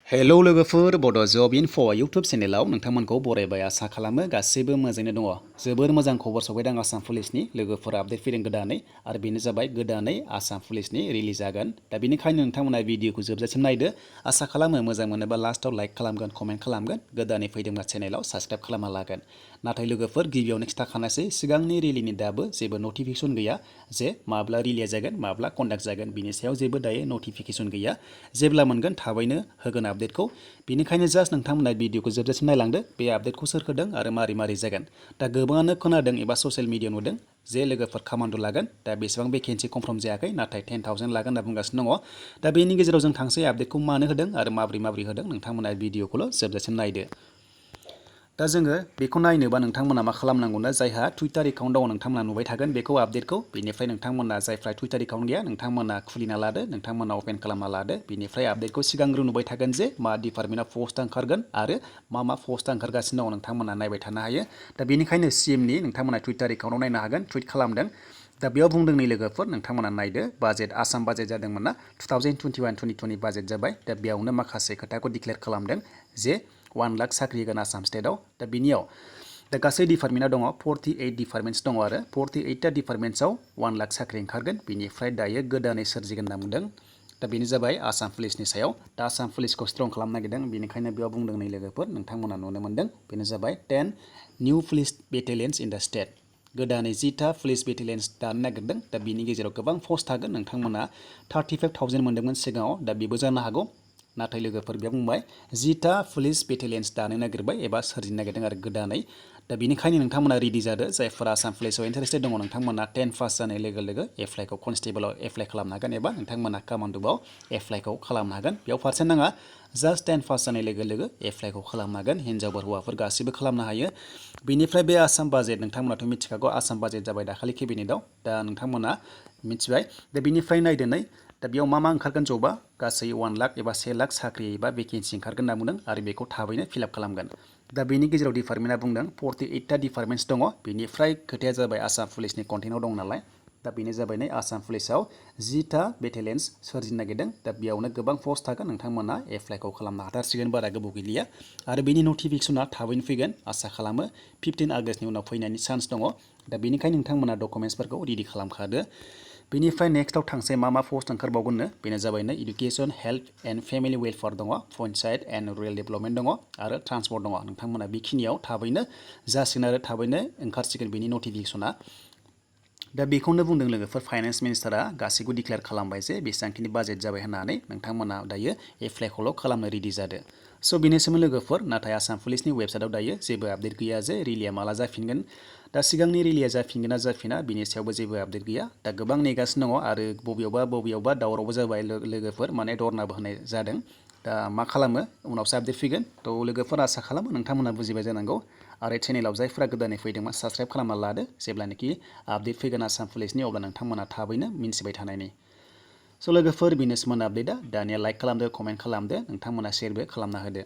Hello लोगोफोर बड' जब info YouTube चेनेलाव नोंथांमोनखौ बरायबाय आसा खालामो गासैबो मोजाङैनो दङ। जोबोर मोजां खबर सफैदों आसाम पुलिसनि लोगोफोर आपडेट फैदों गोदानै आरो बेनो जाबाय गोदानै आसाम पुलिसनि रिलिज जागोन। दा बेनिखायनो नोंथांमोना भिडिअखौ जोबजासिम नायदो। आसा खालामो मोजां मोनोबा लास्टआव लाइक खालामगोन, कमेन्ट खालामगोन, गोदानै फैदोंबा चेनेलाव साबस्क्राइब खालामना लागोन। नाथाय लोगोफोर गिबियावनो खिथाखानोसै सिगांनि रिलिजनि दाबो जेबो नटिफिकेसन गैया जे माब्ला रिलिज जागोन, माब्ला कन्डाक्ट जागोन, बिनि सायाव जेबो दायो नटिफिकेसन गैया। जेब्ला मोनगोन थाबैनो होगोन आपडेटखौ। बेनिखायनो जास्ट नोंथांमोना भिडिअखौ जोबजासिम नायलांदो बे आपडेटखौ सोर होदों आरो मारै मारै जागोन। दा गोबाङानो खोनादों एबा ससियेल मिडिया नुदों जे लोगोफोर कामान्ड' लागोन। दा बेसेबां भेकेन्सि कनफार्म जायाखै, नाथाय 10,000 लागोन होनना बुंगासिनो दङ। दा बेनि गेजेराव जों थांसै आपडेटखौ मानो होदों आरो माबोरै होदों नोंथांमोना भिडिअखौल' जोबजासिम नायदो। दा जोङो बेखौ नायनोबा नोंथांमोना मा खालामनांगौनो, जायहा टुइटार एकाउन्ट दङ नोंथांमोना नुबाय थागोन बेखौ आपडेटखौ। बेनिफ्राय नोंथांमोना जायफ्रा टुइटार एकाउन्ट गैया नोंथांमोना खुलिना लादो, नोंथांमोना अपेन खालामना लादो। बेनिफ्राय आपडेटखौ सिगांग्रो नुबाय थागोन जे मा डिपार्टमेन्टआव पस्टआ ओंखारगोन आरो मा पस्टआ ओंखारगासिनो दङ नोंथांमोना नायबाय थानो हायो। दा बेनिखायनो सिएमनि नोंथांमोना टुइटार एकाउन्टआव नायनो हागोन, टुइट खालामदों। दा बेयाव बुंदों नै लोगोफोर नोंथांमोना नायदो, बाजेट आसाम बाजेट जादोंमोन ना 2021-2022 बाजेट जाबाय। दा बेयावनो माखासे खोथाखौ डिक्लेयार खालामदों जे 1 लाख साख्रि होगोन आसाम स्टेटआव। दा बिनियाव दा गासै डिपार्टमेन्टआव दङ 48 डिपार्टमेन्ट्स दङ आरो 48टा डिपार्टमेन्ट्सआव 1 लाख साख्रि ओंखारगोन। बिनिफ्राय दायो गोदानै सोरजिगोन होनना बुंदों। दा बेनो जाबाय आसाम पुलिसनि सायाव। दा आसाम पुलिसखौ स्ट्रं खालामनो नागिरदों, बेनिखायनो बेयाव बुंदों नै लोगोफोर नोंथांमोना नुनो मोन्दों। बेनो जाबाय 10 new police बेटेलियन्स in the state. गोदानै 10टा पुलिस बेटेलियन्स दानो नागिरदों। दा बिनि गेजेराव गोबां पस्ट थागोन। नोंथांमोना 35,000 मोन्दोंमोन सिगाङाव, दा बेबो जानो हागौ। नाथाय लोगोफोर बेयाव बुंबाय 10टा पुलिस बेटेलियन्स दानो नागिरबाय एबा सोरजिनो नागिरदों आरो गोदानै। दा बेनिखायनो नोंथांमोना रेडि जादो, जायफोरा आसाम पुलिसाव इन्टारेस्टेड दङ नोंथांमोना 10 पास जानाय लोगो लोगो एप्लाइखौ कनस्टेबलाव एप्लाइ खालामनो हागोन एबा नोंथांमोना कामान्ड'आव एप्लाइखौ खालामनो हागोन। बेयाव पार्सेन्ट नाङा, जास्ट 10 पास जानाय लोगो लोगो एप्लाइखौ खालामनो हागोन। हिन्जावफोर हौवाफोर गासैबो खालामनो हायो। बेनिफ्राय बे आसाम बाजेट नोंथांमोनाथ' मिथिखागौ, आसाम बाजेट जाबाय दाखालि केबिनेटआव। दा नोंथांमोना मिथिबाय। दा बेनिफ्राय नायदो नै, दा बेयाव मा ओंखारगोन जबा गासै 1 लाख एबा 1 लाख साख्रि एबा भेकेन्सि ओंखारगोन होनना बुंदों आरो बेखौ थाबैनो फिलआप खालामगोन। दा बेनि गेजेराव डिपार्टमेन्टआ बुंदों 48टा डिपार्टमेन्ट्स दङ। बेनिफ्राय खोथाया जाबाय आसाम पुलिसनि कन्टेन्टआव दं नालाय। दा बेनो जाबाय नै आसाम पुलिसाव 10टा बेटेलियन्स सोरजिनो नागिरदों। दा बेयावनो गोबां पस्ट थागोन, नोंथांमोना एप्लाइखौ खालामनो हाथारसिगोन, बारा गोबाव गैलिया। आरो बेनि नटिफिकेसना थाबैनो फैगोन, आसा खालामो 15 आगष्टनि उनाव फैनायनि चान्स दङ। दा बेनिखायनो नोंथांमोना डकुमेन्ट्सफोरखौ रेडि खालामखादो। बेनिफ्राय नेक्स्टआव थांसै मा पस्ट ओंखारबावगोननो, बेनो जाबाय नै education, health and family welfare दङ, पन्चायत एन्ड रुरेल डेभेलपमेन्ट दङ आरो ट्रान्सपर्ट दङ। नोंथांमोना बेखिनियाव थाबैनो जासिगोन आरो थाबैनो ओंखारसिगोन बेनि नटिफिकेसना। दा बेखौनो बुंदों लोगोफोर, फाइनान्स मिनिस्टारा गासैखौ डिक्लेयार खालामबाय जे बेसेबांखिनि बाजेट जाबाय होननानै। नोंथांमोना दायो एप्लाइखौल' खालामनो रेडि जादो। स' बेनोसैमोन लोगोफोर। नाथाय आसाम पुलिसनि वेबसाइटआव दायो जेबो आपडेट गैया जे रिलिया माला जाफिनगोन। दा सिगांनि रिलिया जाफिनगोन ना जाफिना बिनि सायावबो जेबो आपडेट गैया। दा गोबां नेगासिनो दङ आरो बबेयावबा दावरावबो जाबाय लोगोफोर, माने धरनाबो होनाय जादों। दा मा खालामो उनावसो आपडेट फैगोन। थ' लोगोफोर आसा खालामो नोंथांमोना बुजिबाय जानांगौ। आरो चेनेलाव जायफोरा गोदानै फैदोंमोन साबस्क्राइब खालामना लादो, जेब्लानोखि आपडेट फैगोन आसाम पुलिसनि अब्ला नोंथांमोना थाबैनो मिन्थिबाय थानायनि। स' लोगोफोर बेनोसैमोन आपडेटआ। दानिया लाइक खालामदो, कमेन्ट खालामदो, नोंथांमोना शेयारबो खालामना होदो।